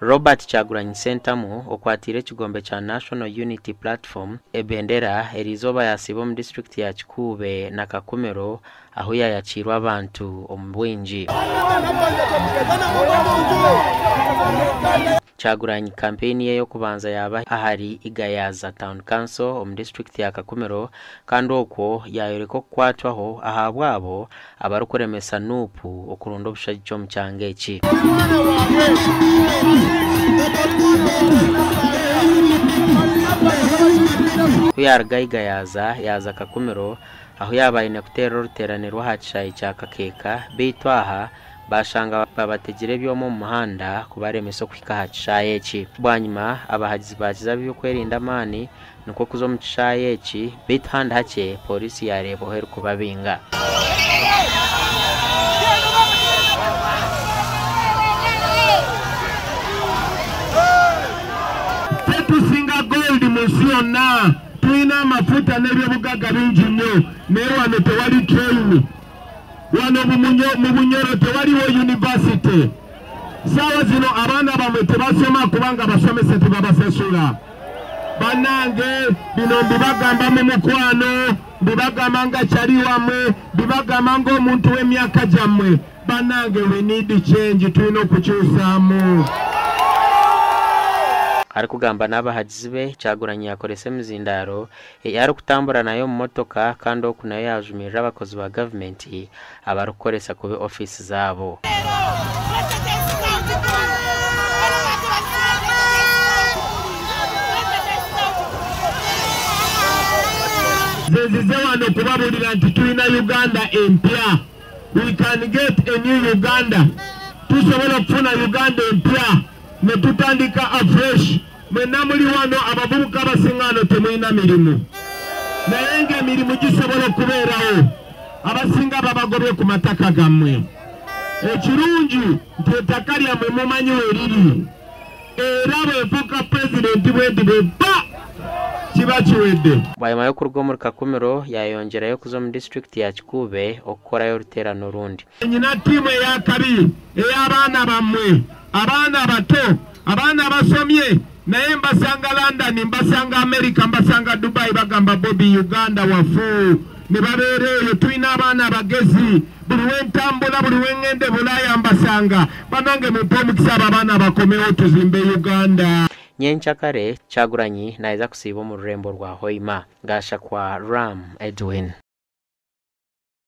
Robert Kyagulanyi Ssentamu okwatiire ekigombe kya National Unity Platform ebendera eriizooba yasiiba omu disiturikiti ya Kikuube na Kakumiro ahu yayakiirwe abantu omu bwingi. Kyagulanyi kampeyini ye y'okubanza yaaba ahari Igayaza Town Council omu disiturikiti ya Kakumiro kandi okwo yayoreka okukwatwaho ahabwabo abarikuremesa NUP okuronda obushagiki omu kyanga eki. Ku yaaruga Igayaza yaaza Kakumiro ahu yaaba aine kuteerera oruteerane rw'aha kishaayi kya Kakeeka beitu aha baashanga babategire ebyoma omu muhanda kubaremesa okuhika aha kishaayi eki. Bwanyima abahagizi baakiza ab'ebyokwerinda amaani nikwo kuza omu kishaayi eki beitu handi hakye pooriisi yaareebwaho erikubabinga. Tetusinga gold mu nsi yonna, tulina amafuta n'ebyobugagga bingi nnyo naye wano tewali train. Wano mu Bunyoro tewaliwo yunivasite. Ssaawa zino abaana bammwe tebasoma kubanga abasomesa tebabasasula. Bannange bino mbibagamba mu mukwano, mbibagamba nga kyali wammwe, mbibagamba ng'omuntu w'emyaka gyammwe. Bannange we need change, tulina okukyusaamu. Arikugamba n'abahagizi be, Kyagulanyi yakoresa emizindaaro ei arikutambura nayo omu motoka kandi oku nayo yaajumirira abakozi ba gavumenti abarikukoresa kubi ofiisi zaabo. Nze nzize wano kubabuulira nti tulina Uganda empya. We can get a new Uganda. Tusobola okufuna Uganda empya ne tutandika afresh. Mwenna muli wano abavubuka abasinga wano temulina mirimu naye ng'emirimu gisobola okubeerawo. Abasinga babagobye ku mataka gammwe. Ekirungi nti ettaka lyammwe mumanyi we liri era bwe nfuuka pulezidenti bwenti bwe bba kiba kiwedde. Bwanyima y'okuruga omuri Kakumiro yayongyerayo kuza omu disiturikiti ya Kikuube okukorayo oruteerane orundi. Nyina ttiimu ey'akabi ey'abaana bammwe, abaana abato, abaana abasomye naye mbasanga London, mbasanga America, mbasanga Dubai bagamba Bobi Uganda wafu ne babeera eyo. Tulina abaana abagezi buli wentambula buli wengende Bulaaya mbasanga. Bannange mumpe omukisa abo abaana bakomewo tuzimbe Uganda. Nyenkyakare Kyagulanyi naija kusiiba omu rurembo rwa Hoima. Ngashakwa Ram Edwin.